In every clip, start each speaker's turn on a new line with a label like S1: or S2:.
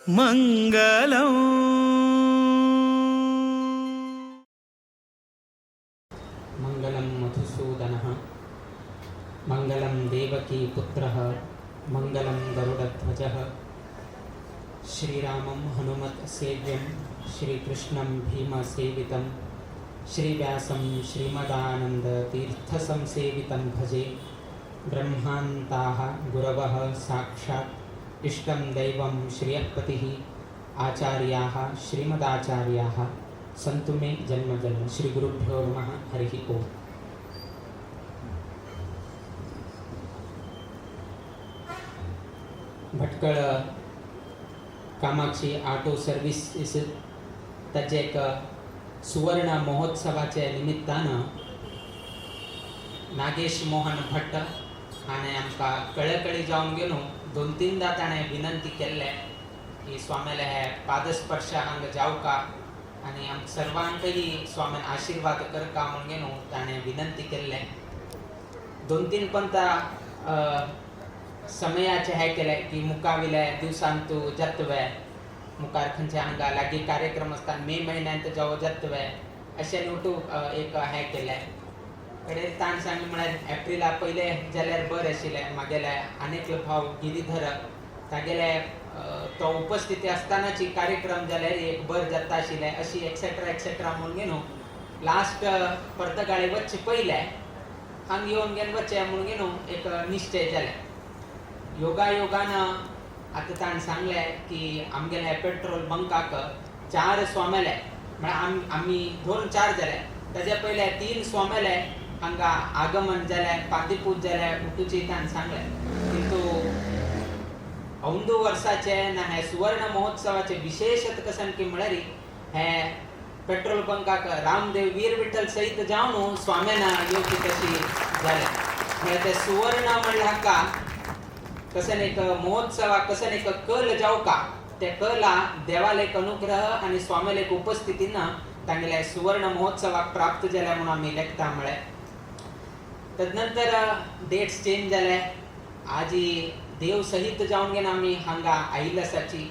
S1: मङ्गलम्।
S2: मङ्गलं मधुसूदनः, मङ्गलं देवकी पुत्रः, मङ्गलं गरुडध्वजः। श्रीरामं हनुमत् सेव्यं, श्रीकृष्णं भीमसेवितं, श्रीव्यासं श्रीमदानन्दतीर्थसंसेवितं भजे। ब्रह्मान्ताः गुरवः साक्षात् इष्टं दैवं श्रियःपतिः, आचार्याः श्रीमदाचार्याः सन्तु मे जन्म जन्म। श्रीगुरुभ्यो नमः। हरिः ओम्। भटकळ कामाक्षी ऑटो सर्व्हिस ताजें एक सुवर्ण महोत्सवाच्या निमित्तान नागेश मोहन भट्ट हाणें आमकां कळकळी जावन गेलो, दोन तीनदा ताणें विनंती केल्ले की स्वाम्याले हे पादस्पर्श हांगा जावका आनी आमकां सर्वांकय स्वाम्यान आशिर्वाद करका म्हणून न्हू ताणें विनंती केल्ले। दोन तीन पंता समयाचे हे केले की मुखाविले दिवसांतू जातवे, मुखार खंयचे हांगा लागीं कार्यक्रम आसता, मे म्हयन्यांत जावं जातवे अशें न्हू एक हें केलें। कडेन ताण सांगलें म्हळ्यार एप्रिला पयले जाल्यार बरें आशिल्लें। मागेले आनी एकलो भाव गिरीधर तागेले तो उपस्थिती आसतनाची कार्यक्रम जाल्यार एक बरें जाता आशिल्लें अशी एक्सेट्रा एक्सेट्रा म्हणून न्हू लास्ट पर्तगाळे वचचे पयले हांगा येवन घेवन वचचें म्हणून न्हू एक निश्चय जालें। योगा योगान आतां ताणें सांगलें की आमगेले पेट्रोल बंकाक चार स्वामेले, म्हळ्यार आमी धरून चार जाले, ताजे पयले तीन स्वामेले हांगा आगमन जालें, पादीपूज जालें उठूची ताणें सांगलें। किंतु अंदू वर्साचे ना हे सुवर्ण महोत्सवाचे विशेषत कसन की म्हळ्यार हे पेट्रोल बंकाक रामदेव वीर विठ्ठल सहित जावन स्वाम्याना येवची तशी जालें। म्हळ्यार ते सुवर्ण म्हणल्यार हाका कसन एक महोत्सवाक कसन एक कल जावका, ते कला देवाले एक अनुग्रह आनी स्वाम्याले एक उपस्थितीन तांगेले सुवर्ण महोत्सवाक प्राप्त जाल्या म्हणून आमी लेखता म्हळें। तदनंतर डेट्स चेंज जाले, आजी देव सहित जावन घेवन आमी हांगा आयिल्ले आसाची।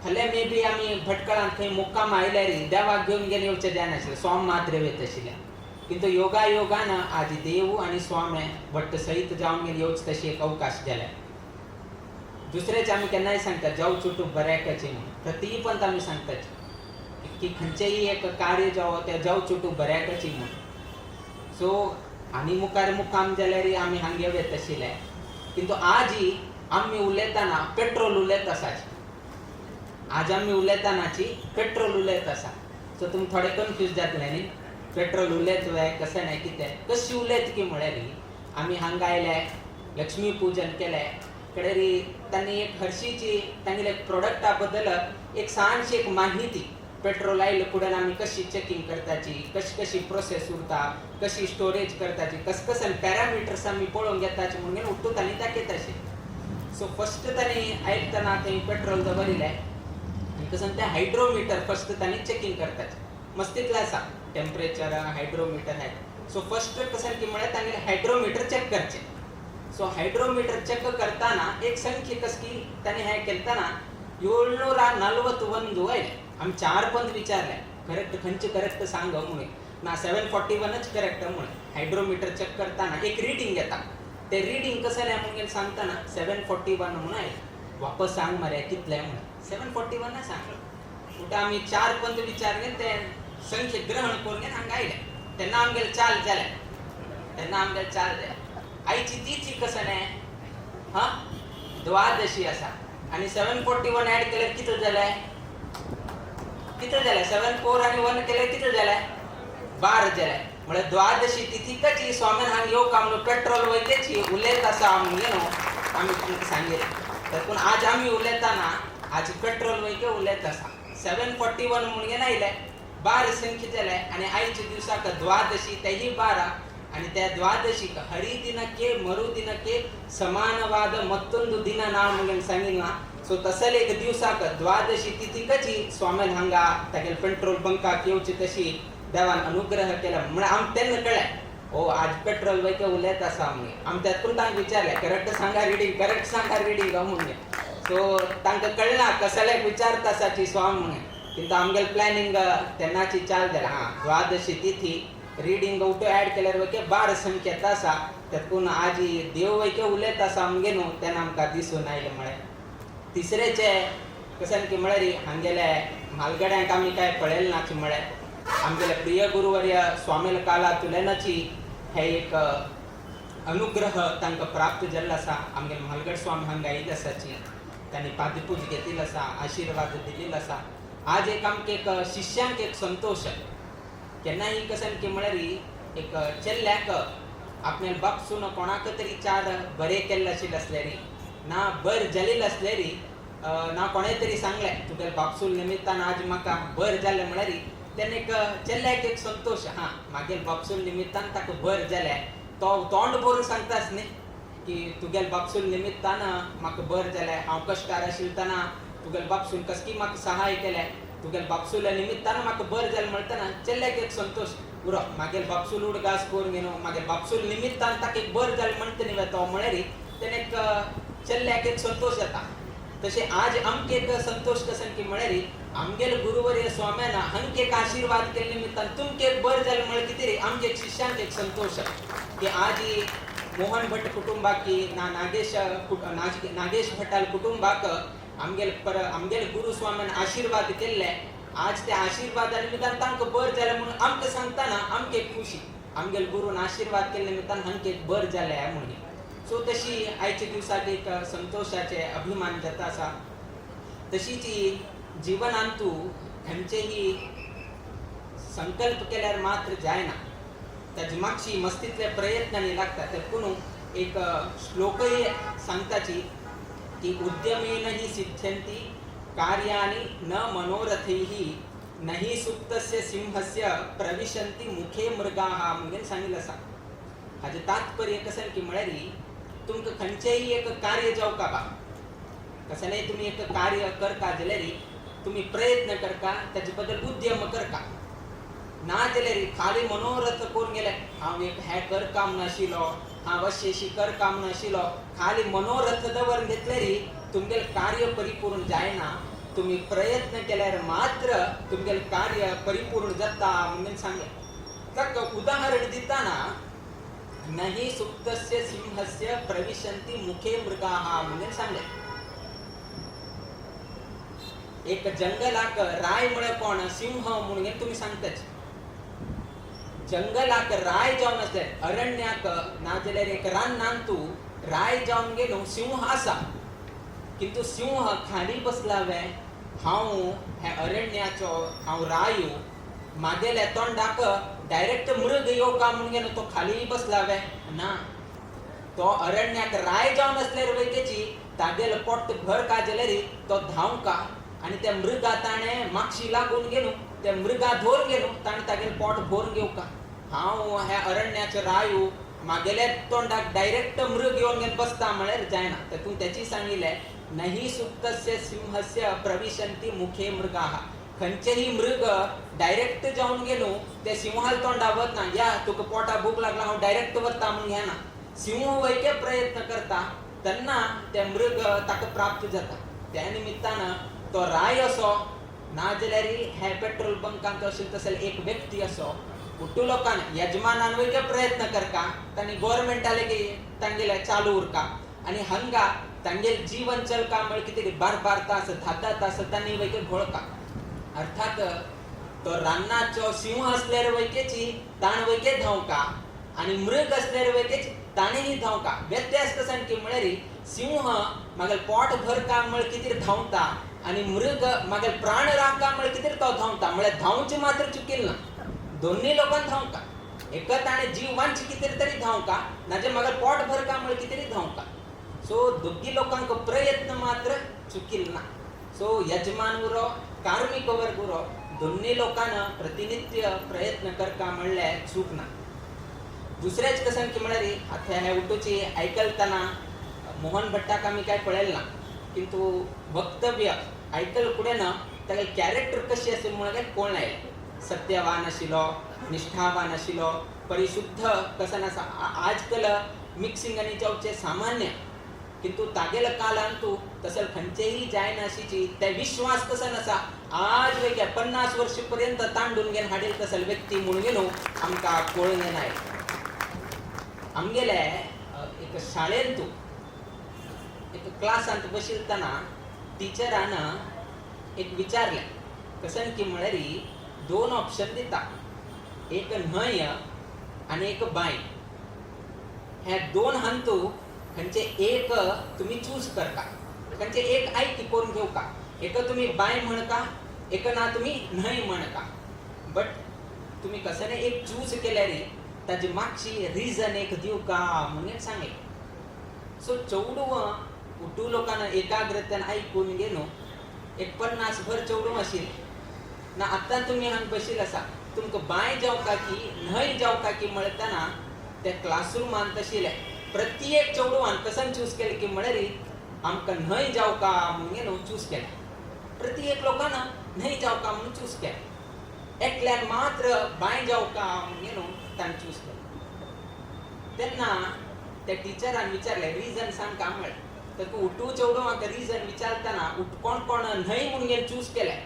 S2: फाल्यां मे बी आमी भटकळांत थंय मुक्काम आयल्यार देवाक घेवन घेवन येवचें जायनाशिल्लें, स्वाम मात्र वयता आशिल्लें। किंतु योगा योगान आजी देव आनी स्वामे भट्ट सहित जावन घेवन येवचें तशी एक अवकाश जाले। दुसरेच आमी केन्नाय सांगता जावं चुटू बऱ्याकाची म्हणून, तर ती पण आमी सांगतात की खंयचेय एक कार्य जावं तें जावं चुटू बऱ्याकाची म्हणून। सो आनी मुखार मुक्काम जाल्यार आमी हांगा वयता आशिल्ले, किंतु आजी आमी उलयतना पेट्रोल उलयत आसाची, आज आमी उलयतनाची पेट्रोल उलयत आसा। सो तुमी थोडे कन्फ्यूज जातले न्ही, पेट्रोल उलयत वे कशें न्हय कितें कशी उलयत की म्हळ्यार आमी हांगा आयले, लक्ष्मी पूजन केलें, कडेरी तांणी एक हरशीची तांगेले प्रोडक्टा बद्दल एक ल्हानशी एक माहिती, पेट्रोल आयले फुडें आमी कशी चॅकिंग करताची, कशी कशी प्रोसेस उरता, कशी स्टोरेज करताची, कस कस पॅरामिटर्स आमी पळोवन घेताची म्हणून उठ्ठू तांणी दाखयताशी। सो फस्ट तांणी आयकतना थंय पेट्रोल दवरिल्लें आनी कसं तें हायड्रोमिटर फस्ट तांणी चॅकिंग करताचें, मस्तीतलें आसा टेम्परेचर हायड्रोमिटर हाय। सो फस्ट कसं की म्हळ्यार तांगेलें हायड्रोमिटर चॅक करचें। सो हायड्रोमिटर चेक करताना एक संख्या कसकी तांणी हें केलतना 741 आयलें। आमी चार पंत विचारलें करेक्ट खंयचें करेक्ट सांग म्हणून, ना 741च करेक्ट म्हणून। हायड्रोमिटर चेक करताना एक रिडींग येता, ते रिडींग कशें जालें म्हणून सांगतना 741 म्हणून आयलें। वापस सांग मरे कितलें म्हणून, 741 सांगलो। म्हणटा आमी चार पंत विचारले ते संख्या ग्रहण करून घेवन हांगा आयले, तेन्ना आमगेलें चाल जालें, तेन्ना आमगेलें चाल जालें। आयची तिथी कसं न्ही हा द्वादशी आसा आनी 741 ऍड केल्यार कितें जालें, कितें जालें, 7 4 आनी 1 केल्यार कितें जालें, 12 जालें। म्हळ्यार द्वादशी तिथीकच स्वामीन हांगा येवका म्हणून पेट्रोल वयतेची उलयत आसा म्हणून न्हू आमी तुमकां सांगिल्लें। तर पूण आज आमी उलयतना आज पेट्रोल वयके उलयत आसा 741 म्हणून घेवन आयले, 12 संख्या जाले आनी आयच्या दिवसाक द्वादशी तेही 12 आनी त्या द्वादशीक हरिदिनके मरुदिनके समानवाद मत्तೊಂದು ದಿನ ನಾ म्हणून सांगिल्ला। सो तसले एक दिवसाक द्वादशी तिथीकची स्वामीन हांगा तागेले पेट्रोल बंकाक येवची तशी देवान अनुग्रह केला। म्हळ्यार आमकां तेन्ना कळ्ळें ओ आज पेट्रोल वयके उलयत आसा म्हणून। आमी त्यातून तांकां विचारलें करेक्ट सांगा रिडींग, करेक्ट सांगा रिडींग म्हणून। सो तांकां कळना कसल्याक विचारता आसाची स्वामी म्हणून. किंतु आमगेले प्लॅनिंग तेन्नाची चाल जाल्या. हां, द्वादशी तिथी रिडींग उठो ऍड केल्यार वयके 12 संकेत आसा, तेतून आजी देव वयके उलयत आसा आमगे न्हू, तेन्ना आमकां दिसून आयलें म्हळें. तिसरेचे कशें की म्हळ्यार हांगेले म्हालगड्यांक आमी काय पळयलें नाची म्हळें. आमगेले प्रिय गुरुवर्य स्वामील काला तुलेनाची हे एक अनुग्रह तांकां प्राप्त जाल्लो आसा. आमगेले म्हालगड स्वामी हांगा आयिल्ले आसाची, तांणी पादपूज घेतिल्लो आसा, आशिर्वाद दिलेलो आसा. आज एक आमकां एक शिष्यांक एक संतोश केन्नाय कशें की म्हळ्यार एक चेल्ल्याक आपल्या बापसून कोणाक तरी चार बरें केल्लें आशिल्लें आसल्यार ना बर जालेलें आसल्यार ना कोणें तरी सांगलें तुगेले बापसूल निमित्तान आज म्हाका बर जालें म्हळ्यार तेन्ना एक चेल्ल्याक एक संतोश, हां मागेल बापसूल निमित्तान ताका बर जालें. तो तोंड भरून सांगताच न्ही की तुगेले बापसूल निमित्तान म्हाका बर जालें, हांव कश्टार आशिल्तना तुगेले बापसून कसकी म्हाका सहाय केलें, तुगेले बापसूल्या निमित्तान म्हाका बर जालें म्हणटना चेल्ल्याक एक संतोश उरो मागेल बापसूल उडगास करून घेवन मागेल बापसूल निमित्तान ताका एक बर जालें म्हणटा न्ही तो म्हळ्यार तेन्ना एक चेल्ल्याक एक संतोश जाता. तशें आज आमकां एक संतोष कशें की म्हळ्यार आमगेले गुरुवर्य स्वाम्यान हांकां एक आशिर्वाद केल्ले निमित्तान तुमकां एक बरें जालें म्हळ्यार कितें रे आमकां एक शिष्यांक एक संतोश की आज मोहन भट कुटुंबाकी ना नागेश नागेश भटाल कुटुंबाक आमगेले पर आमगेले गुरु स्वाम्यान आशिर्वाद केल्ले, आज त्या आशिर्वादा निमित्तान तांकां बरें जालें म्हणून आमकां सांगतना आमकां एक खुशी, आमगेले गुरून आशिर्वाद केल्ले निमित्तान हांकां एक बरें जालें म्हणून. सो तशी आयच्या दिवसाक एक संतोषाचे अभिमान जाता आसा. तशीच जीवनांतू खंयचेही संकल्प केल्यार मात्र जायना, ताजी मागशी मस्तीतले प्रयत्नांनी लागता. तर कोण एक श्लोकय सांगताची की उद्यमेन हि सिद्ध्यन्ति कार्याणि न मनोरथैः नहि सुप्तस्य सिंहस्य प्रविशन्ति मुखे मृगाः म्हणून सांगिल्लें आसा. हाजें तात्पर्य कशें की म्हळ्यार तुमकां खंयचेंय एक कार्य जावका बा कसलेंय तुमी एक कार्य करता जाल्यार तुमी प्रयत्न करता, ताजे बद्दल उद्यम करता. ना जाल्यार खाली मनोरथ करून गेले हांव एक हें करका म्हूण आशिल्लो, हांव अशी अशी करका म्हूण आशिल्लो, खाली मनोरथ दवरून घेतल्यार तुमगेलें कार्य परिपूर्ण जायना. तुमी प्रयत्न केल्यार मात्र तुमगेलें कार्य परिपूर्ण जाता म्हणून सांगलें. ताका उदाहरण दितना नहि सुप्तस्य सिंहस्य प्रविशन्ति मुखे मृगाः म्हणून सांगलें. एक जंगलाक राय म्हळ्यार कोण सिंह म्हणून तुमी सांगताच. जंगलाक राय जावन आसले अरण्याक नाजाल्यार एक रानान तूं राय जावन गेलो सिंह आसा, किंतु सिंह खाली बसला वे हांव हे अरण्याचो हांव रायू मागेल्या तोंडाक डायरेक्ट मृग येवका म्हणून गेलो तो खाली बसला वे ना. तो अरण्याक राय जावन आसल्यार वयतेची तागेलो पोट भर का जाल्यार तो धांवका आनी त्या मृगा ताणें मागशी लागून गेलो त्या मृगा धरून गेलो ताणें तागेलें पोट भरून घेवका. हांव ह्या अरण्याचो रायू मागेल्या तोंडाक डायरेक्ट मृग येवन घेवन बसता म्हळ्यार जायना. तातूंत तेची सांगिल्लें नहि सुप्तस्य सिंहस्य प्रविशन्ति मुखे मृगाः. खंयचेही मृग डायरेक्ट जावन गेलो त्या सिंहाल तोंडा वतना या तुका पोटा भूक लागला हांव डायरेक्ट वता म्हणून घेना. सिंह वयके प्रयत्न करता तेन्ना ते मृग ताका प्राप्त जाता. त्या निमित्तान तो राय असो ना जाल्यार हे पेट्रोल बंकांत अशें तसले एक व्यक्ती असो उट्टू लोकान यजमानान वयके प्रयत्न करता तांणी गोवोरमेंटाले की तांगेले चालू उरका आनी हांगा तांगेले जीवन चलका म्हळ्यार कितें बार बार तास 10-10 तास तांणी वयके घोळका. अर्थात तो रानाचो सिंह असल्यार वयकेची ताण वयके धांवका आनी मृग असल्यार वयकेची ताणेंय धांवका. व्यत्यास कशें की म्हळ्यार सिंह मागीर पोट भरका म्हळ्यार कितें धांवता आनी मृग मागीर प्राण राखका म्हळ्यार कितें तो धांवता. म्हळ्यार धांवचे मात्र चुकील ना, दोन्ही लोकांक धांवका. एक ताणें जीव वांच कितें तरी धांवका नाजाल्यार मागीर पोट भरका म्हळ्यार कितें धांवका. सो दोगी लोकांक प्रयत्न मात्र चुकील ना. सो यजमान उरो कार्मिक वर्ग उरो दोन्ही लोकांना प्रतिनित्य प्रयत्न करका म्हणल्यार चूक ना. दुसऱ्याच कशें की म्हळ्यार आतां हे उठूची आयकलतना मोहन भट्टाक आमी काय पळयलें ना, किंतु वक्तव्य आयकल फुडें ना तागेलें कॅरेक्टर कशी आसली म्हणून काय कोण आयलें. सत्यवान आशिल्लो, निष्ठावान आशिल्लो, परिशुद्ध कसन आसा. आजकाल मिक्सिंग आनी जावचें सामान्य, किंतु तागेल्या कालान तूं तसं खंयचेही जायनाशीची ते विश्वास कसो आसा आज वेगळ्या 50 वर्ष पर्यंत तांडून घेवन हाडील तसल व्यक्ती म्हणून गेलो आमकां कळून येना. आमगेले एक शाळेंत तूं एक क्लासांत बशिल्तना टिचरान एक विचारलें कशें की म्हळ्यार 2 ऑप्शन दिता, एक न्हंय आनी एक बांय, ह्या 2 हांतू खंयचे एक तुमी चूज करता, खंयचे एक आयक करून घेवका, एक तुमी बांय म्हणका, एक ना तुमी न्हंय म्हणका, बट तुमी कसं एक चूज केल्यार ताजी मातशी रिजन एक दिवका म्हणून सांगलें. सो चेडवां उठू लोकांना एकाग्रतेन आयकून घेवन एक 50 भर चेडूं आशिल्लें ना. आतां तुमी हांगा बशिल्ले आसा, तुमकां बांय जावका की न्हंय जावका की म्हणतना त्या क्लासरुमान तशिल्लें प्रत्येक चेडवान कसन चूज केलें की म्हळ्यार आमकां न्हंय जावका म्हणून चूज केलें. प्रत्येक लोकांना न्हंय जावका म्हणून चूज केलें, एकल्यान मात्र बांय जावका म्हणून ताणें चूज केलें. तेन्ना त्या टिचरान विचारलें रिजन सांग का म्हळें, तर तूं उठू चेडूं म्हाका रिजन विचारतना कोण कोण न्हंय म्हणून चूज केलें,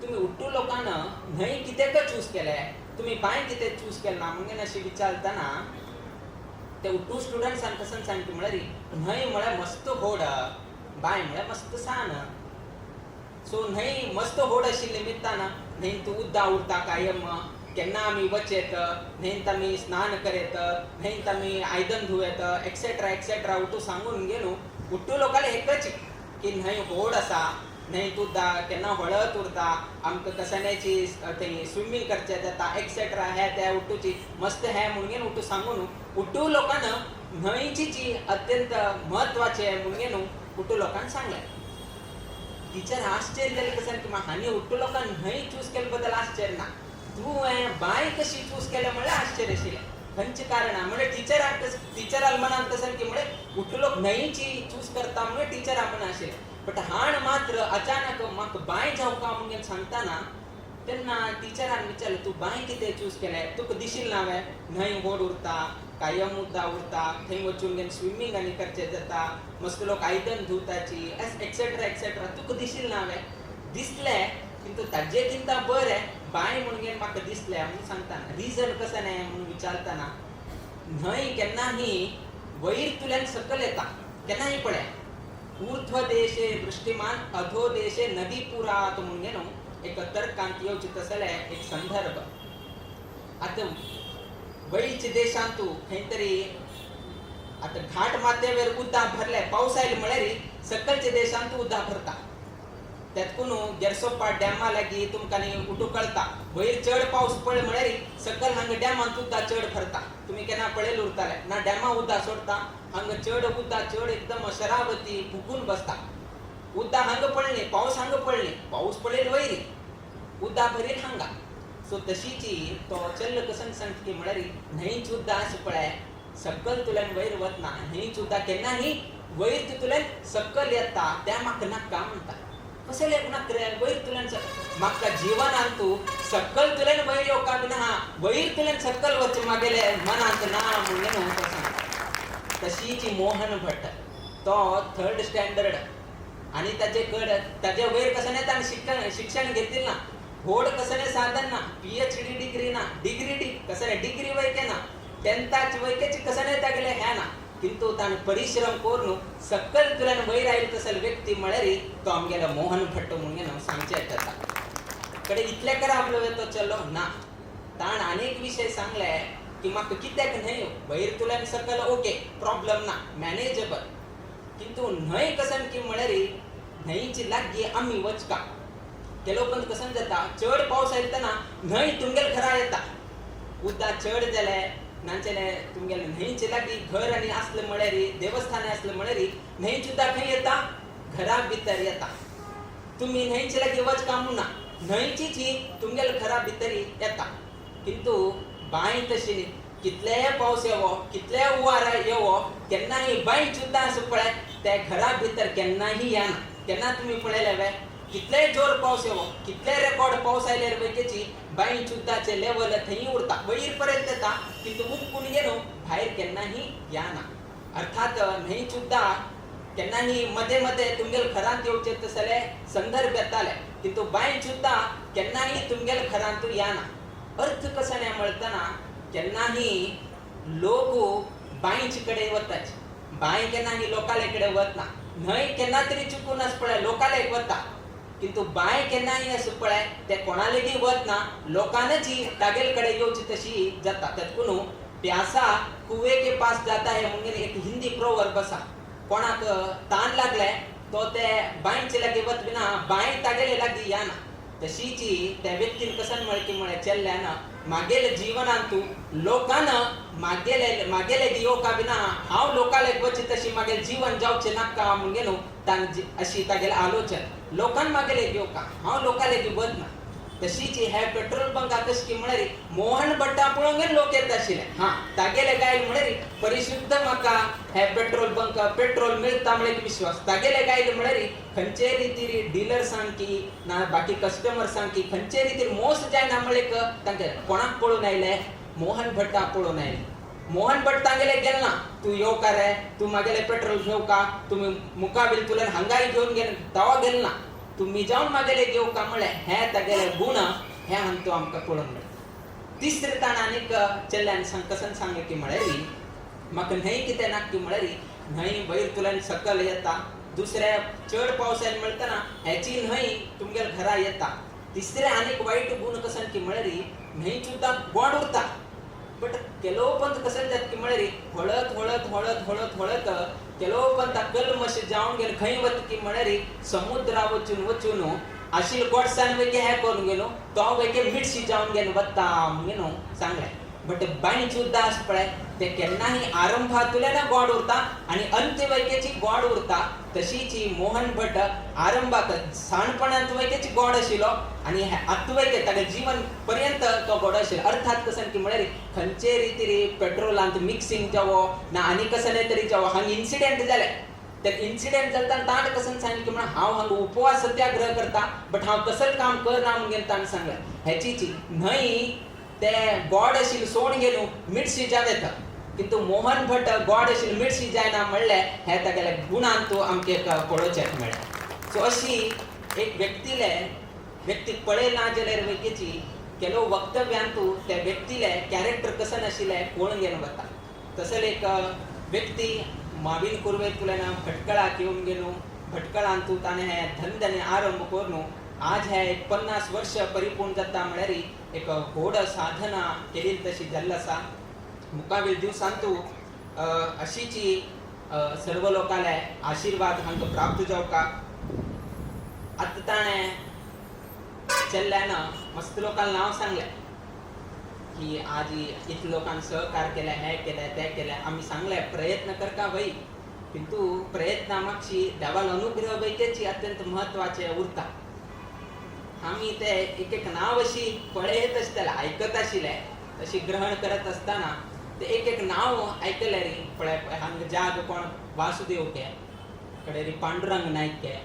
S2: तुमी उठू लोकांना न्हंय कित्याक चूज केलें, तुमी बांय कित्याक चूज केलें ना म्हणून अशें विचारतना ते उठू स्टुडंट्सान कसन सांगता म्हळ्यार न्हंय म्हळ्यार मस्त होड, बांय म्हळ्यार मस्त सान. सो न्हंय मस्त होड आशिल्ले निमित्तान न्हंयंत उद्दा उरता कायम, केन्ना आमी वचेत, न्हंयंत आमी स्नान करेत, न्हंयंत आमी आयदन धुवेत, एक्सेट्रा एक्सेट्रा उठू सांगून गेलो. उठू लोकांले एकच की न्हंय होड आसा, न्हंयंत उद्दा केन्ना हळद उरता, आमकां कसण्याची थंय स्विमींग करचें जाता एक्सेट्रा हे त्या उठूची मस्त हे म्हणून उठू सांगून उठू लोकांना न्हंयची जी अत्यंत म्हत्वाचे म्हणून उठू लोकांक सांगलें. टिचर आश्चर्य जालें कसं की हांणी उठू लोकांक न्हंय चूज केले बद्दल आश्चर्य ना, तूं बांय कशी चूज केलें म्हळ्यार आश्चर्य आशिल्लें. खंयचें कारण म्हळ्यार टिचराक टिचराक मनांत कसं की म्हळ्यार उठू लोक न्हंयची चूज करता म्हणून टिचरा म्हण आशिल्लें, बट हाण मात्र अचानक म्हाका बांय जावका म्हणून सांगतना तेन्ना टिचरान विचारलें तूं बांय कितें चूज केलें, तुका दिशिल्लें ना वे न्हंय होड उरता, कायम उद्दा उरता, थंय वचून घेवन स्विमींग आनी करचें जाता, मस्त लोक आयदन धुताची एक्सेट्रा एक्सेट्रा, तुका दिशिल्लें ना वे? दिसलें किंतु ताजे किंता बरें बांय म्हणून घेवन म्हाका दिसलें म्हणून सांगतना रिजन कशें न्हय म्हणून विचारतना न्हंय केन्नाही वयर तुल्यान सकयल येता, केन्नाही पळय ऊर्ध्व देशे वृष्टिमान अधो देशे नदी पुरात म्हणून न्हू एक तर्कांत येवचे तसले एक संदर्भ. आतां वयच्या देशांतू खंय तरी आतां घाट माथ्यावेर उदक भरले, पावस आयले म्हळ्यार सकलच्या देशांत उदक भरता, तेतकून गेरसोप्पा डॅमा लागीं तुमकां न्ही उठू कळटा, वयर चड पावस पडले म्हळ्यार सकल हांगा डॅमांत उदक चड भरता. तुमी केन्ना पळयले उरताले ना डॅमा उदक सोडटा, हांगा चड उदक चड एकदम शरावती फुगून बसता, उदक हांगा पडले, पावस हांगा पडले, पावस पडले वयर उदक भरील हांगा. सो तशीची तो चल्ल कसन सांगता की म्हळ्यार न्हंयच उदक आसा पळय सकल तुल्यान वयर वतना न्हंयच उदक केन्नाही वयर तितूंतल्यान सकल येता, त्या म्हाका नाका म्हणटा. कसले नाका रे वयर तुल्यान म्हाका जिवनांत तूं सकल तुल्यान वयर येवका बी ना, वयर तुल्यान सकल वच मागेले मनांत ना म्हणून न्हू तो सांगता. तशीच मोहन भट तो थर्ड स्टँडर्ड आनी ताजे कड ताजे वयर कसं नाही ताणें शिक्षण घेतिल्लें ना, व्हड कसं नाही साधन ना, PhD degree ना, डिग्री कसं नाही डिग्री वैके ना, टेंथाच वैकेची कसं नाही तागेले ह्या ना, किंतु ताणें परिश्रम करून सकल तुल्यान वयर आयलो तसलो व्यक्ती म्हळ्यार तो आमगेलो मोहन भट्ट म्हणून सांगचें जाता. कडे इतले करा आपलो तो चलो ना, ताण अनेक विशय सांगले की म्हाका कित्याक न्हय वयर तुल्यान सकल ओके प्रॉब्लम ना मॅनेजेबल, किंतु न्हंय कसं की म्हळ्यार न्हंयची लागीं आमी वचका केलो पण कसं जाता, चड पावस येतना न्हंय तुमगेले घरा येता, उदक चड जालें नाचेले तुमगेले न्हंयचे लागीं घर आनी आसलें म्हळ्यार देवस्थान आसलें म्हळ्यार न्हंयची उदक खंय येता घरा भितर येता. तुमी न्हंयचे लागीं वचका म्हणना, न्हंयचीच ही तुमगेले घरा भितर येता, किंतु बांय तशी न्ही, कितलेय पावस येवो कितलेय हुंवार येवो केन्नाही बांय सुद्दां आसा पळय त्या घरा भितर केन्नाही येना. केन्ना तुमी पळयले वे कितलेय जोर पावस येवो कितलेय रेकॉर्ड पावस आयल्यार पैकीची बांय सुद्दांचे लेवल थंय उरता, वयर पर्यंत येता, किंतु उबकून गेलो भायर केन्नाही येना. अर्थात न्हंय सुद्दां केन्नाही मध्ये मध्ये तुमगेल घरांत येवचे तसले संदर्भ येताले, किंतु बांय सुद्दां केन्नाही तुमगेल घरांत येना. अर्थ कसो न्हय म्हणतना केन्नाही लोक बांयचे कडेन वताच, बांय केन्नाही लोकाले कडेन वतना. न्हंय केन्ना तरी चुकून आस पळय लोकाले वता, किंतु बांय केन्नाही आस पळय ते कोणालेगी वतना, लोकांची तागेल कडेन येवची तशी जाता. तेतून प्यासा कुवे के पास जाता है म्हणून एक हिंदी प्रोवर्ब आसा. कोणाक तान लागले तो ते बांयचे लागीं वत विना बांय तागेले लागीं येना. तशीची त्या व्यक्तीन कसन म्हळें की म्हळें चेल्ल्यान मागेले जिवनांतू लोकान मागेले मागेले येवका विना हांव लोकाले वच तशी मागेले जीवन जावचें नाका म्हणगे न्हू तांची अशी तागेले आलोचन. लोकान मागेले येवका, हांव लोकाले वतना. तशीच हे पेट्रोल बंका कशी की म्हळ्यार मोहन भट्टा पळोवंक लोक येता आशिल्ले. हां, तागेले गायल म्हळ्यार परिशुद्ध म्हाका हे पेट्रोल बंक पेट्रोल मेळटा म्हळ्यार एक विश्वास. तागेले गायल म्हळ्यार खंयचे रितीर डिलर सांगकी ना बाकी कस्टमर सांगकी खंयचे रितीर मोस जायना म्हळ्यार तांचे कोणाक पळोवन आयले, मोहन भट्टा पळोवन आयले. मोहन भट तांगेले गेल ना, तूं येवका रे, तूं मागेले पेट्रोल घेवका, तुमी मुखावेल तुल्यान हांगाय घेवन गेल, तवा गेल ना, तुमी जावन मागेले घेवका म्हळें. हे तागेले गुण हे हांतू आमकां पळोवंक मेळटा. तिसरें ताणें आनीक चेल्ल्यान कसन सांगलें की म्हळ्यार म्हाका न्हंय कितें नाका की म्हळ्यार न्हंय वयर तुल्यान सकल येता, दुसऱ्या चड पावसान मेळटना हेची न्हंय तुमगेल्या घरा येता. तिसरें आनीक वायट गुण कसन की म्हळ्यार न्हंय सुद्दां गोड उरता, बट ಕೆಲವು पंत कसन जात की म्हळ्यार हळत हळत हळत हळत हळत ಕೆಲವು पंत कलमश जावन गेले खंय वत की म्हळ्यार समुद्रा वचून वचून आशिल गोडसान वेगे हे करून गेलो तो वेगे मिरशी जावन गेलो वता म्हणून सांगलें. बट बांय सुद्दां आसा पळय ते केन्नाही आरंभातुल्यान गोड उरता आनी अंत्य वैकेची गोड उरता. तशीच ही मोहन भट आरंभाक साणपणांत वैकेची गोड आशिल्लो आनी आतां वैके तागे जीवन पर्यंत तो गोड आशिल्लो. अर्थात कसन की म्हळ्यार खंयचे रितीर पेट्रोलांत मिक्सिंग जावो ना आनी कसले तरी जावो, हांगा इन्सिडेंट जाले. ते इन्सिडेंट जाता ताणें कसन सांगलें की म्हण हांव हांगा उपवास सत्याग्रह करता, बट हांव कसलें काम करना म्हणून ताणें सांगलें. हेचीची न्हंय ते गोड आशिल्लें सोड गेलो मिरशी जावं येता, किंतु मोहन भट गोड आशिल्लें मिरशी जायना म्हणलें हे तागेले गुणान तूं आमकां एक पळोवचें मेळ्ळें. सो अशी एक व्यक्तीले व्यक्तीक पळयना जाल्यार व्यक्तीची ಕೆಲವು वक्तव्यांतू त्या व्यक्तीले कॅरेक्टर कसन आशिल्लें पळोवन घेवन वता. तसले एक व्यक्ती माविन कुर्वेंतल्यान भटकळाक येवन गेलो. भटकळांतू ताणें हे धंद्याने आरंभ करून आज हे 50 वर्ष परिपूर्ण जाता म्हळ्यार एक व्हड साधना केली तशी जाल्ली आसा. मुखावेल दिवसांतू अशीची सर्व लोकांले आशिर्वाद हांकां प्राप्त जावका. आतां ताणें चेल्ल्यान मस्त लोकांक नांव सांगलें की आज इतले लोकांक सहकार केलें, हें केलें, तें केलें. आमी सांगलें प्रयत्न करका भाई, किंतु प्रयत्ना मागशी देवालो अनुग्रह वैकेची अत्यंत म्हत्वाचें उरता. आमी ते एक एक नांव अशी पळयत आसताले, आयकत आशिल्ले, तशी ग्रहण करत आसतना ते एक एक नांव आयकलें रे. पळय हांगा जाग कोण वासुदेव के कडेन पांडुरंग नायक के,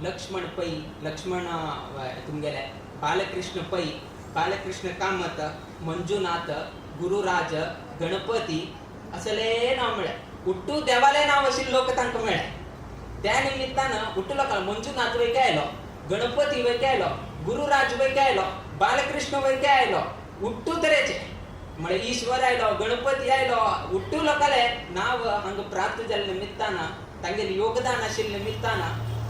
S2: लक्ष्मण पै, लक्ष्मण तुमगेले बालकृष्ण पै, बालकृष्ण कामत, मंजुनाथ, गुरुराज, गणपती असले नांव मेळ्ळें. उट्टू देवाले नांव आशिल्ले लोक तांकां मेळ्ळे. त्या निमित्तान उट्टू लोकांक मंजुनाथ वय आयलो, गणपती वय आयलो, गुरुराज वय आयलो, बालकृष्ण वय आयलो, उट्टू तरेचे म्हळ्यार ईश्वर आयलो, गणपती आयलो. उट्टू लोकांले नांव हांगा प्राप्त जाल्ले निमित्तान, तांगेलें योगदान आशिल्ले निमित्तान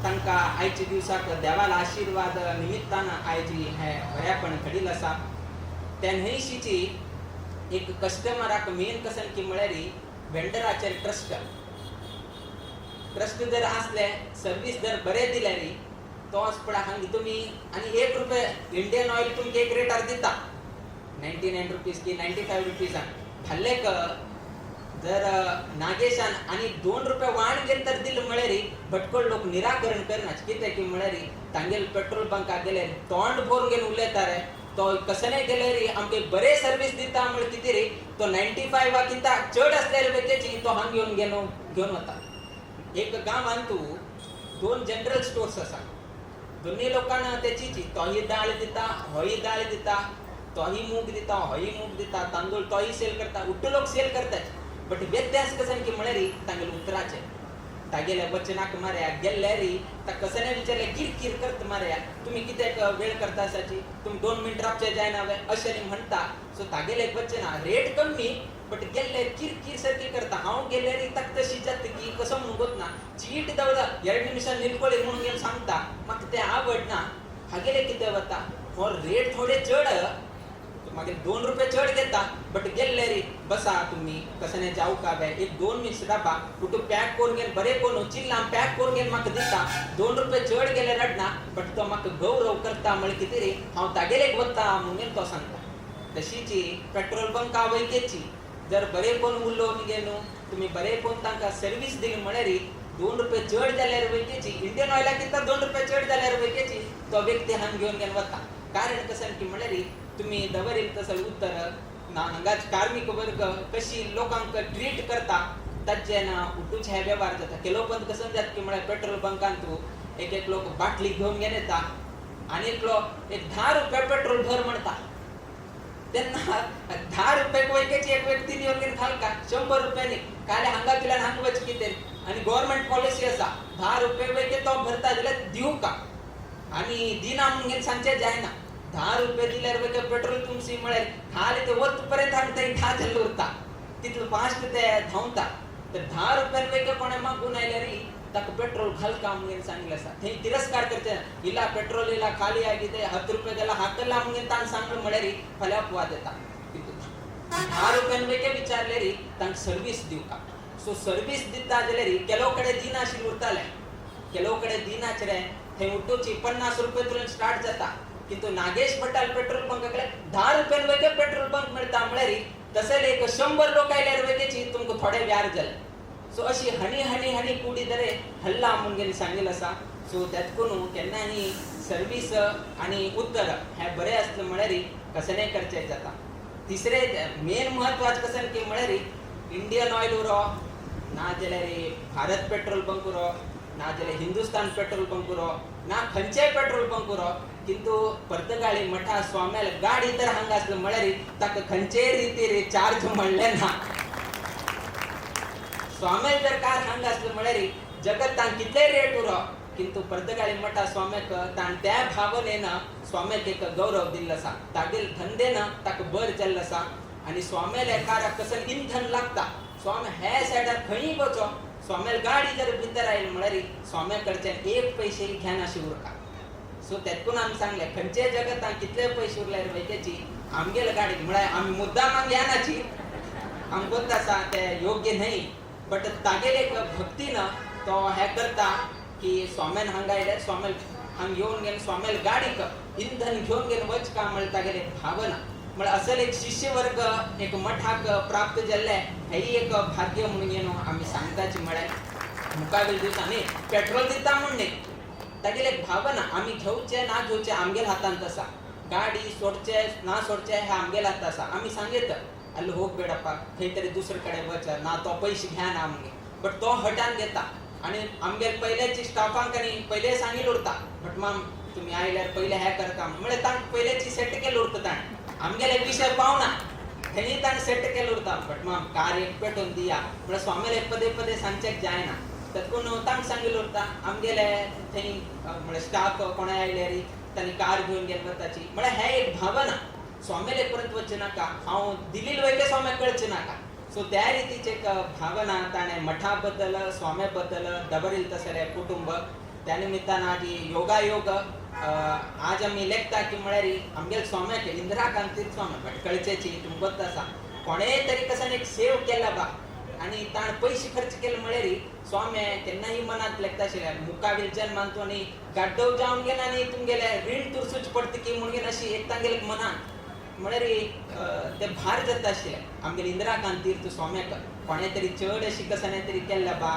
S2: तांकां आयच्या दिवसाक देवाला आशिर्वाद निमित्तान आयज हें बऱ्यापण घडिल्लें आसा. त्या न्हंयशीची एक कस्टमराक मेन कसन की म्हळ्यार वेंडराचेर ट्रस्ट ट्रस्ट जर आसले, सर्वीस जर बरें दिल्यार तोच पळय हांगा तुमी आनी 1 रुपया इंडियन ऑयल तुमकां एक रेटार दिता, 99 रुपीज की 95 रुपीजान. फाल्लेक जर नागेशान आनी 2 रुपया वाण घेवन तर दिले म्हळ्यार भटकळ लोक निराकरण करना. कितें की म्हळ्यार तांगेले पेट्रोल बंकाक गेल्यार तोंड भरून घेवन उलयता रे तो, कसलेय गेल्यार आमकां बरें सर्वीस दिता म्हळ्यार कितें रे तो 95 कित्याक चड आसल्यार बेगीन तो हांगा येवन घेवन घेवन वता. एक गांवांत 2 जनरल स्टोर्स आसा, दोनूय लोकांना तेची तोही दाळ दिता, होय दाळ दिता, तोही मूग दिता, होय मूग दिता, तांदूळ तोही सेल करता, उट्टू लोक सेल करतात. बट व्यत्यास कसन की म्हळ्यार तांगेले उतराचे तागेल्या वचनाक मारया गेल्ल्यारी ता कसने विचारले किरकिर करत मारया तुम्ही कित्याक वेळ करता आसाची तुमी 2 मिनट राबचे जायना वे अशें म्हणटा. सो तागेले वचना रेट कमी बट गेल्ले किरकिर सारकी करता. हांव गेल्यारी ताका तशी जाता की कसो म्हणून गोतना चीट दवरा 2 ನಿಮಿಷ निल्ಕೊಳ್ಳಿ म्हणून गेल सांगता म्हाका तें आवडना. हागेले कितें वता हो रेट थोडे चड मागीर 2 रुपये चड घेता बट गेल्ले री बसा तुम्ही कसने जाऊ का बे एक 2 मिनिट्स राबा कुठं पॅक करून गेल बरे कोण चिल्ला पॅक करून गेल म्हाका दिता 2 रुपये चड गेले रडना बट तो म्हाका गौरव करता म्हळ्यार कितें रे हांव तागेलेक वता म्हणून तो सांगता. तशीची पेट्रोल बंका वयकेची जर बरे कोण उलोवन गेलो तुम्ही बरे कोण तांकां सर्वीस दिली म्हळ्यार 2 रुपये चड जाल्यार वयकेची इंडियन ऑयलाक दिता 2 रुपये चड जाल्यार वयकेची तो व्यक्ती हांग घेवन गेल वता. कारण कशें की म्हळ्यार तुम्ही दवरील तसं उत्तर ना हांगाच कार्मिक वर्ग कशी लोकांक ट्रीट करता ताचे ना उठूच हे वेव्हार जाता. केलो पण कसं जात की म्हळ्यार पेट्रोल बंकान तूं एक एक लोक बाटली घेवन गेले येता आनी एकलो एक 10 रुपये पेट्रोल भर म्हणटा तेन्ना 10 रुपये वयकेची एक व्यक्ती येवन घेवन घालका 100 रुपयांनी काले हांगा तुल्यान हांगा वच कितें आनी गव्हर्मेंट पॉलिसी आसा 10 रुपये वयके तो भरता जाल्यार दिवका आनी दिना म्हणून घेवन सांगचें जायना. 10 रुपये दिल्यार वयके पेट्रोल तुमची म्हळ्यार खाली ते वत पर्यंत हांगा थंय 10 जाल्लो उरता तितलो फास्ट ते धांवता. तर 10 रुपयान वयके कोणें मागून आयल्यार ताका पेट्रोल घालका म्हणून सांगलें आसा. थंय तिरस्कार करचे इला पेट्रोल इला खाली आಗಿದೆ 10 रुपये हाकला म्हणून तांकां सांगलें म्हळ्यार फाल्यां अपवाद येता. 10 रुपयान वयके विचारलेरी तांकां सर्वीस दिवका. सो सर्वीस दिता जाल्यार ಕೆಲವು ಕಡೆ ದಿನಾಶಿಲ್ उरताले ಕೆಲವು ಕಡೆ ದಿನಾಚರೆ थंय उठोची 50 रुपये तुल्यान स्टार्ट जाता किंतु नागेश भटाल पेट्रोल पंकाकडे 10 रुपयान वयके पेट्रोल पंप मेळटा म्हळ्यार तशें एक 100 लोक आयल्यार वयकेची तुमकां थोडे व्यार जाले. सो अशी हणी हणी हणी कुडी दरे हल्ला म्हणून सांगेल आसा. सो त्यात कोण केन्नाय सर्वीस आनी उत्तर हें बरें आसलें म्हळ्यार कसलेंय करचें जाता. तिसरें मेन म्हत्वाचें कशें की म्हळ्यार इंडियन ऑयल उरो ना जाल्यार भारत पेट्रोल पंप उरो ना जाल्यार हिंदुस्तान पेट्रोल पंप उरो ना खंयचेय पेट्रोल पंप उरो किंतु पर्तगाळी मठा स्वाम्याल गाडी तर हांगा आसलें म्हळ्यार ताका खंयचेय रितीर चार्ज म्हणलें ना. स्वाम्याल जर कार हांगा आसलें म्हळ्यार जगत तांक कितलेय रेट उरो किंतु पर्तगाळी मठा स्वाम्याक ताण त्या भावनेन स्वाम्याक एक गौरव दिल्लो आसा. तागेल धंदेन ताका बर जाल्लो आसा आनी स्वाम्याल्या काराक कसं इंधन लागता. स्वामी हे सायडार खंय वचो स्वाम्याल गाडी जर भितर आयली म्हळ्यार स्वाम्या कडच्यान एक पयशे घेनाशी उरका. सो तेतून आमी सांगलें खंयचे जगतान कितले पयशे उरल्यार वयकेची आमगेल गाडी म्हळ्यार आमी मुद्दाम घेनाची आमकां गोत आसा ते योग्य न्हय बट तागेले एक भक्तीन तो हें करता की स्वाम्यान हांगा आयल्यार स्वाम्याल हांगा येवन गेले स्वाम्याल गाडीक इंधन घेवन गेले वच का म्हळ्यार तागेले भावना म्हळ्यार असल एक शिष्यवर्ग एक मठाक प्राप्त जाल्लें हेंय एक भाग्य म्हणून न्हू आमी सांगताची. म्हळ्यार मुखावेल दिवसा न्ही पेट्रोल दिता म्हूण न्ही तागेले एक भावना आमी घेवचें ना घेवचें आमगेल हातांत आसा. गाडी सोडचें ना सोडचें हें आमगेल हातांत आसा. आमी सांगयत ಅಲ್ಲಿ ಹೋಗ್ಬೇಡಪ್ಪ खंय तरी दुसरे कडेन वच ना तो पयशे घेना आमगे बट तो हटान घेता आनी आमगेल पयल्याची स्टाफांक आनी पयले सांगील उरता बट माम तुमी आयल्यार पयले हें करता म्हळ्यार तांकां पयल्याची सेट केलें उरता ताणें आमगेले विशय पावना थंय ताणें सेट केलें उरता बट माम कार एक पेटोवन दिया म्हळ्यार स्वामीले पदे पदे सांगचें जायना तेतून तांकां सांगील उरता आमगेले थंय म्हळ्यार स्टाफ कोणाय आयल्यार तांणी कार घेवन गेले वताची म्हळ्यार हें एक भावना स्वामीले परत वचचें नाका हांव दिल्लील वयके स्वाम्याक कळचें नाका. सो त्या रितीची एक भावना ताणें मठा बद्दल स्वाम्या बद्दल दवरील तसलें कुटुंब त्या निमित्तान आज योगायोग आज आमी लेखता की म्हळ्यार आमगेल स्वाम्याक इंदिरा गांधी स्वामी भटकळचेची तुमकां गोत आसा कोणेय तरी कसान एक सेव केला बा आनी ताणें पयशे खर्च केले म्हळ्यार स्वामी केन्नाय मनांत लेखता आशिल्लें मुखावेल जन्मान तूं आनी गाड्डव जावन गेला आनी तुमगेलें रीण तुरसूच पडटा की म्हणून अशी एक तांगेले मनांत म्हळ्यार ते भार जाता आशिल्लें आमगेले इंदिरा गांधी तूं स्वाम्याक कोणें तरी चड अशी कसाने तरी केल्लें बा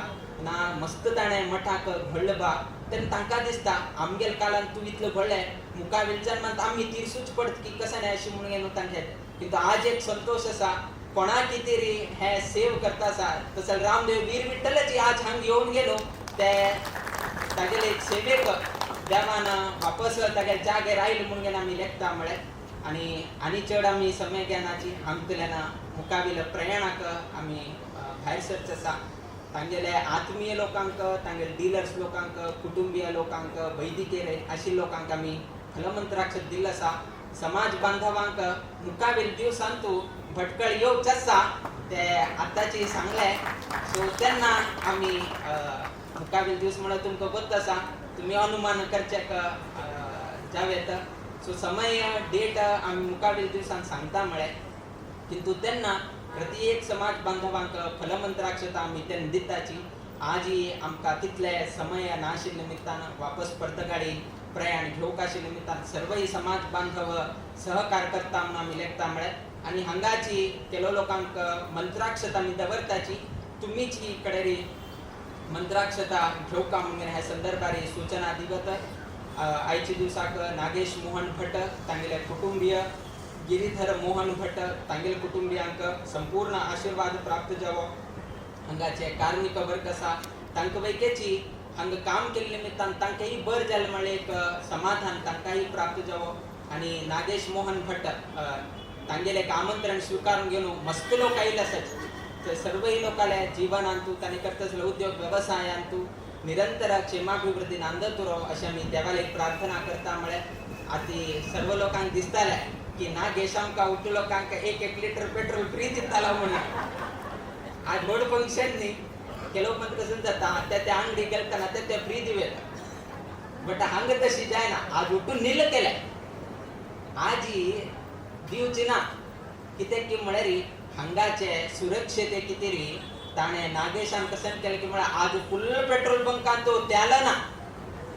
S2: ना मस्त ताणें मठाक घडलें बा तेन्ना तांकां दिसता आमगेल कालान तूं इतलें घडलें मुखावेल जन्मांत आमी तिरसूच पडटा की कसाने अशी म्हणून न्हू तांकां किंतु आज एक संतोश आसा कोणा कितें हें सेव करता आसा तसो रामदेव वीर विठ्ठलाची आज हांगा येवन गेलो ते तागेले एक सेवेक देवान वापस तागेले जागेर आयले म्हणून आमी लेखता म्हळें आनी आनी चड आमी समय घेनाची हांगतल्यान मुखावेल्या प्रयाणाक आमी भायर सरचे आसा. तांगेले आत्मीय लोकांक, तांगेले डिलर्स लोकांक, कुटुंबीय लोकांक, वैदिकेर आशिल्ल्या लोकांक आमी फलमंत्राक्षत दिल्लो आसा. समाज बांधवांक मुखावेल दिवसांतू भटकळ येवच आसा ते आतांची सांगले. सो तेन्ना आमी मुखावेल दीस म्हणल्यार तुमकां गोत्त आसा, तुमी अनुमान करचेक जावं येता. सो समय डेट आमी मुखावेल दिवसान सांगता म्हळें, किंतु तेन्ना प्रति एक समाज बांधवांक फलमंत्राक्षता आमी तेन्ना दिताची. आजी आमकां तितले समय नाशिल्ल्या निमित्तान वापस परतगाडी प्रयाण घेवंक आशिल्ल्या निमित्तान सर्वय समाज बांधव सहकार करता म्हणून आमी लेखता म्हळें. आनी हांगाची केलो लोकांक मंत्राक्षता आमी दवरताची, तुमीच ही कडेरी मंत्राक्षता घेवका म्हणून ह्या संदर्भार ही सूचना दिवत. आयच्या दिवसाक नागेश मोहन भट तांगेले कुटुंबीय, गिरीधर मोहन भट तांगेले कुटुंबियांक संपूर्ण आशीर्वाद प्राप्त जावो. हांगाचे कार्मिक वर्ग आसा तांकां वैकेची हांगा काम केल्ले निमित्तान तांकांय बरें जालें म्हळ्ळें एक समाधान तांकांय प्राप्त जावो. आनी नागेश मोहन भट तांगेले एक आमंत्रण स्विकारून घेवन मस्त लोक आयिल्ले आसात. ते सर्वय लोकांल्या जिवनांतू तांणी करता आसले उद्योग वेवसायांतू निरंतर क्षेमाभिवृद्धी नांदत उरो अशें आमी देवाक एक प्रार्थना करता म्हळ्यार. आतां सर्व लोकांक दिसतालें की नागेश आमकां उठू लोकांक एक एक लिटर पेट्रोल फ्री दितालो म्हणून. आज व्हड फंक्शन न्ही, ಕೆಲವು पंत कसं जाता त्या त्या अंगडी गेलताना त्या त्या फ्री दिवं येता, बट हांगा तशी जायना. आज उठून नील केलें, आजी दिवची ना, कित्याक की म्हळ्यार हांगाचे सुरक्षते कितें ताणें नागेशान कशें केलें की म्हळ्यार आज फुल्ल पेट्रोल बंकान तो त्यालो ना,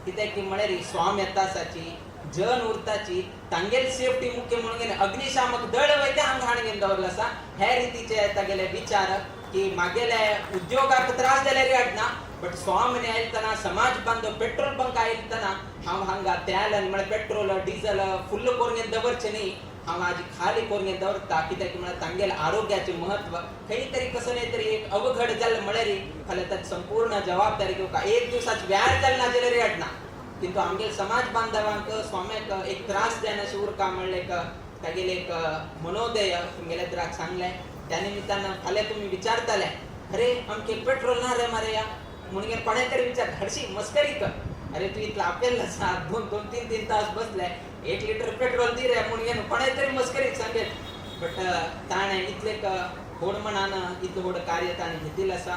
S2: कित्याक की म्हळ्यार स्वाम येता आसाची जन उरताची तांगेली सेफ्टी मुख्य म्हणून अग्निशामक दळ वयता हांगा हाडून दवरलो आसा. हे रितीचे तागेले विचार की मागेले उद्योगाक त्रास जाल्यार हाडना, बट स्वामी आयतना समाज बांधव पेट्रोल बंक आयतना हांव हांगा तेल म्हळ्यार पेट्रोल डिझल फुल्ल करून दवरचें न्ही, हांव आज खाली करून दवरता, कित्याक म्हळ्यार तांगेले आरोग्याचें महत्व खंय तरी कसो न्ही तरी एक अवघड जालें म्हळ्यार फाल्यां ताची संपूर्ण जबाबदारी घेवका एक दिवसाच व्याज जालें ना जाल्यार हाडना, किंतु आमगेले समाज बांधवांक स्वाम्याक एक त्रास जायना उरका म्हणलें एक तागेले एक मनोदय तुमगेले त्रास सांगलें. त्या निमित्तान फाल्यां तुमी विचारताले, अरे आमके पेट्रोल ना रे मरे या म्हणून कोणें तरी विचार हरशी मस्करी कर, अरे तू इतलो आपेल आसा, दोन दोन तीन तीन तास बसले, 1 लिटर पेट्रोल दी रे म्हणून कोणें तरी मस्करीक सांगेल. बट ताणें इतलें व्हड मनान इतलें व्हड कार्य ताणें घेतिल्लें आसा,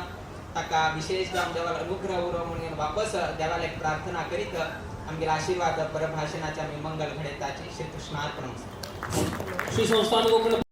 S2: ताका विशेष जावन देवाक अनुग्रह उरो म्हणून वापस देवाक एक प्रार्थना करीत आमगेले आशीर्वाद परभाशनाचे आमी मंगल घडयताची. श्री कृष्णार्पण.
S1: श्री संस्थान गोकर्ण.